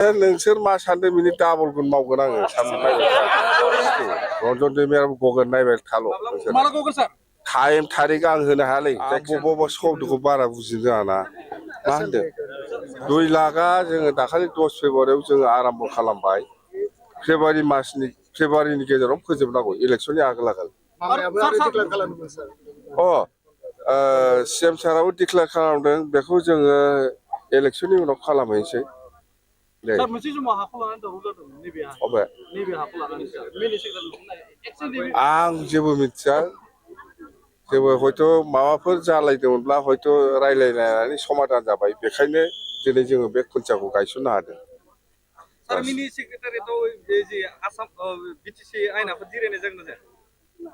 नोंसोर मा सानदों बिनि डाबलखौनो मावगोन आङो साननाय रन्जन दैमारियाबो गगोन नायबाय थाल' माला गगोन सार टाइम थारिख आं होनो हायालै बबेबा शब्दखौ बारा बुजिनो रोङा ना मा होनदों 2 लाखआ जोङो दाखालि 10 फेब्रुवारियाव जोङो आराम्भ खालामबाय फेब्रुवारिनि गेजेराव फोजोबनांगौ इलेक्सननि आगोल सिएम साराबो डिक्लेयार खालामदों बेखौ जोङो इलेक्सननि उनाव खालामहैनोसै सार मोनसे समाव हाखौ लानानै दावराव जादोंमोन नैबे हाखौ लानानै आं जेबो मिथिया जेबो हयथ' माबाफोर जालायदोंमोनब्ला हयथ' रायलायलायनानै समाधान जाबाय बेखायनो दिनै जोङो बे खुन्थियाखौ गायसननो हादों सार मिनि सेक्रेटारियाव जे आसाम बिटिसि आयेनाफोर जिरायनाय जागोन ना जाया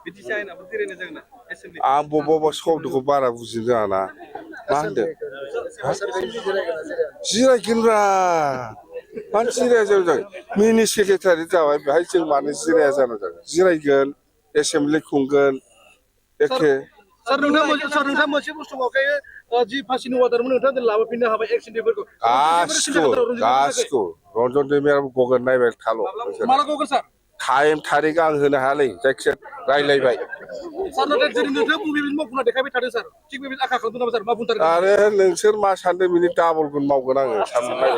बिटिसि आयेनाफोर जिरायनाय जागोन ना एसेम्बलि आं बबेबा शब्दखौ बारा बुजिनो रोङा ना मा होनदों जिरायगोनब्रा मानो जिराया जाबाय मिनि सेक्रेटारि जाबाय बेहाय जों मानो जिराया जानो जागोन जिरायगोन एसेम्बलि खुंगोन एखे सार नोंथाङा मोनसे बुस्थुआवखाय जि फासिनि अर्डारमोन नोंथाङा लाबोफिननो हाबाय एक्सिडेन्टफोरखौ गासिखौ रन्जन दैमारियाबो गगोन नायबाय थाल' माला गगोन सार टाइम थारिख आं होनो हायालै जायखिजाया रायलायबाय सार नाथाय जेरै नोंथाङा बेबायदि मावफुंना देखायबाय थादों सार थिग बेबायदि आखा खालामदों नामा सार मा बुंथारगोन आरो नोंसोर मा सानदों बिनि डाबलखौनो मावगोन आङो साननाय